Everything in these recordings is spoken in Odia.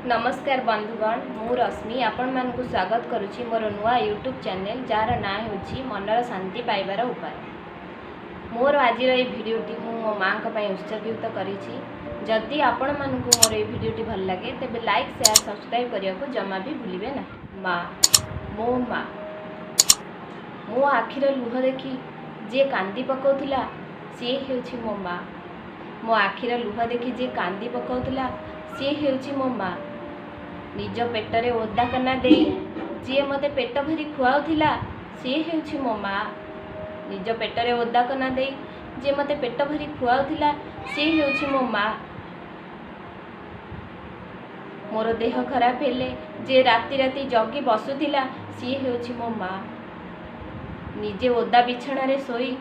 ନମସ୍କାର ବନ୍ଧୁଗଣ, ମୁଁ ରଶ୍ମି ଆପଣମାନଙ୍କୁ ସ୍ୱାଗତ କରୁଛି ମୋର ନୂଆ ୟୁଟ୍ୟୁବ୍ ଚ୍ୟାନେଲ୍, ଯାହାର ନାଁ ହେଉଛି ମନର ଶାନ୍ତି ପାଇବାର ଉପାୟ। ମୋର ଆଜିର ଏଇ ଭିଡ଼ିଓଟି ମୁଁ ମୋ ମାଆଙ୍କ ପାଇଁ ଉତ୍ସର୍ଗୀକୃତ କରିଛି। ଯଦି ଆପଣମାନଙ୍କୁ ମୋର ଏଇ ଭିଡ଼ିଓଟି ଭଲ ଲାଗେ, ତେବେ ଲାଇକ୍, ସେୟାର, ସବସ୍କ୍ରାଇବ୍ କରିବାକୁ ଜମା ବି ଭୁଲିବେ ନାହିଁ। ମା, ମୋ ମା। ମୋ ଆଖିର ଲୁହ ଦେଖି ଯିଏ କାନ୍ଦି ପକାଉଥିଲା, ସିଏ ହେଉଛି ମୋ ମା। ମୋ ଆଖିର ଲୁହ ଦେଖି ଯିଏ କାନ୍ଦି ପକାଉଥିଲା, ସିଏ ହେଉଛି ମୋ ମା। ନିଜ ପେଟରେ ଓଦା କନା ଦେଇ ଯିଏ ମୋତେ ପେଟ ଭରି ଖୁଆଉଥିଲା, ସିଏ ହେଉଛି ମୋ ମା। ନିଜ ପେଟରେ ଓଦା କନା ଦେଇ ଯିଏ ମୋତେ ପେଟ ଭରି ଖୁଆଉଥିଲା, ସିଏ ହେଉଛି ମୋ ମା। ମୋର ଦେହ ଖରାପ ହେଲେ ଯିଏ ରାତି ରାତି ଜଗି ବସୁଥିଲା, ସିଏ ହେଉଛି ମୋ ମା। ନିଜେ ଓଦା ବିଛଣାରେ ଶୋଇ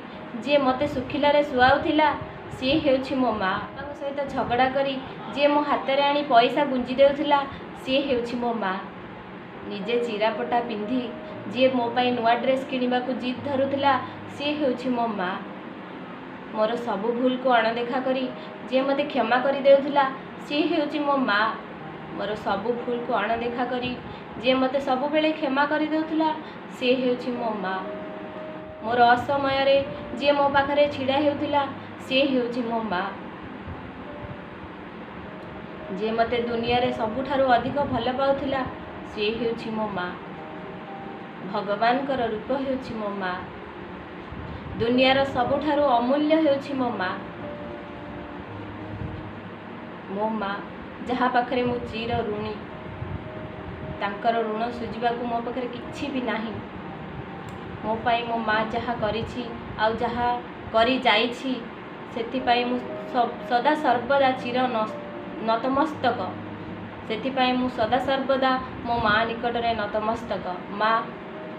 ଯିଏ ମୋତେ ଶୁଖିଲାରେ ଶୁଆଉଥିଲା, ସିଏ ହେଉଛି ମୋ ମା। ବାପାଙ୍କ ସହିତ ଝଗଡ଼ା କରି ଯିଏ ମୋ ହାତରେ ଆଣି ପଇସା ଗୁଞ୍ଜି ଦେଉଥିଲା, ସିଏ ହେଉଛି ମୋ ମା। ନିଜେ ଚିରାପଟା ପିନ୍ଧି ଯିଏ ମୋ ପାଇଁ ନୂଆ ଡ୍ରେସ୍ କିଣିବାକୁ ଜିଦ୍ ଧରୁଥିଲା, ସିଏ ହେଉଛି ମୋ ମା। ମୋର ସବୁ ଭୁଲକୁ ଅଣଦେଖା କରି ଯିଏ ମୋତେ କ୍ଷମା କରିଦେଉଥିଲା, ସିଏ ହେଉଛି ମୋ ମା। ମୋର ସବୁ ଭୁଲକୁ ଅଣଦେଖା କରି ଯିଏ ମୋତେ ସବୁବେଳେ କ୍ଷମା କରିଦେଉଥିଲା, ସିଏ ହେଉଛି ମୋ ମା। ମୋର ଅସମୟରେ ଯିଏ ମୋ ପାଖରେ ଛିଡ଼ା ହେଉଥିଲା, ସିଏ ହେଉଛି ମୋ ମା। ଯିଏ ମୋତେ ଦୁନିଆରେ ସବୁଠାରୁ ଅଧିକ ଭଲ ପାଉଥିଲା, ସିଏ ହେଉଛି ମୋ ମା। ଭଗବାନଙ୍କର ରୂପ ହେଉଛି ମୋ ମା। ଦୁନିଆର ସବୁଠାରୁ ଅମୂଲ୍ୟ ହେଉଛି ମୋ ମା। ମୋ ମା, ଯାହା ପାଖରେ ମୁଁ ଚିର ଋଣୀ। ତାଙ୍କର ଋଣ ଶୁଝିବାକୁ ମୋ ପାଖରେ କିଛି ବି ନାହିଁ। ମୋ ପାଇଁ ମୋ ମା ଯାହା କରିଛି ଆଉ ଯାହା କରିଯାଇଛି, ସେଥିପାଇଁ ମୁଁ ସଦା ସର୍ବଦା ଚିର ନତମସ୍ତକ। ସେଥିପାଇଁ ମୁଁ ସଦା ସର୍ବଦା ମୋ ମା ନିକଟରେ ନତମସ୍ତକ। ମା,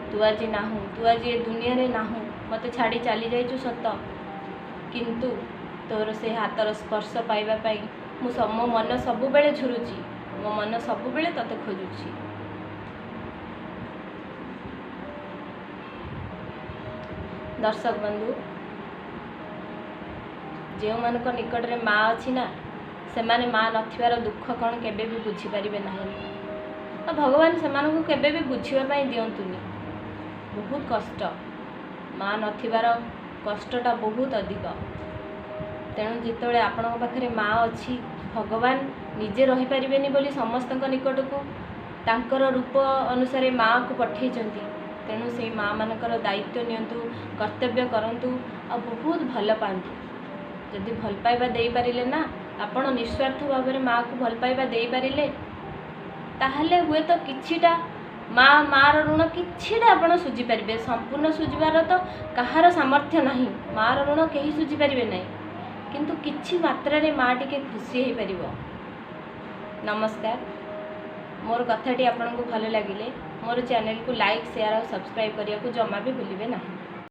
ତୁ ଆଜି ନାହୁଁ, ତୁ ଆଜି ଏ ଦୁନିଆରେ ନାହୁଁ, ମୋତେ ଛାଡ଼ି ଚାଲି ଯାଇଛୁ ସତ, କିନ୍ତୁ ତୋର ସେ ହାତର ସ୍ପର୍ଶ ପାଇବା ପାଇଁ ମୁଁ ମୋ ମନ ସବୁବେଳେ ଝୁରୁଛି, ମୋ ମନ ସବୁବେଳେ ତୋତେ ଖୋଜୁଛି। ଦର୍ଶକ ବନ୍ଧୁ, ଯେଉଁମାନଙ୍କ ନିକଟରେ ମା ଅଛି ନା, ସେମାନେ ମା ନଥିବାର ଦୁଃଖ କ'ଣ କେବେ ବି ବୁଝିପାରିବେ ନାହିଁ। ଆଉ ଭଗବାନ ସେମାନଙ୍କୁ କେବେ ବି ବୁଝିବା ପାଇଁ ଦିଅନ୍ତୁନି। ବହୁତ କଷ୍ଟ, ମା ନଥିବାର କଷ୍ଟଟା ବହୁତ ଅଧିକ। ତେଣୁ ଯେତେବେଳେ ଆପଣଙ୍କ ପାଖରେ ମା ଅଛି, ଭଗବାନ ନିଜେ ରହିପାରିବେନି ବୋଲି ସମସ୍ତଙ୍କ ନିକଟକୁ ତାଙ୍କର ରୂପ ଅନୁସାରେ ମାଆକୁ ପଠେଇଛନ୍ତି। ତେଣୁ ସେଇ ମା ମାନଙ୍କର ଦାୟିତ୍ୱ ନିଅନ୍ତୁ, କର୍ତ୍ତବ୍ୟ କରନ୍ତୁ ଆଉ ବହୁତ ଭଲ ପାଆନ୍ତୁ। ଯଦି ଭଲ ପାଇବା ଦେଇପାରିଲେ ନା, ଆପଣ ନିସ୍ୱାର୍ଥ ଭାବରେ ମାଆକୁ ଭଲ ପାଇବା ଦେଇପାରିଲେ, ତାହେଲେ ହୁଏତ କିଛିଟା ମାଆର ଋଣ କିଛିଟା ଆପଣ ଶୁଝିପାରିବେ। ସମ୍ପୂର୍ଣ୍ଣ ଶୁଝିବାର ତ କାହାର ସାମର୍ଥ୍ୟ ନାହିଁ, ମାଆର ଋଣ କେହି ଶୁଝିପାରିବେ ନାହିଁ, କିନ୍ତୁ କିଛି ମାତ୍ରାରେ ମା ଟିକେ ଖୁସି ହେଇପାରିବ। ନମସ୍କାର। ମୋର କଥାଟି ଆପଣଙ୍କୁ ଭଲ ଲାଗିଲେ ମୋର ଚ୍ୟାନେଲକୁ ଲାଇକ୍, ସେୟାର ଆଉ ସବସ୍କ୍ରାଇବ୍ କରିବାକୁ ଜମା ବି ଭୁଲିବେ ନାହିଁ।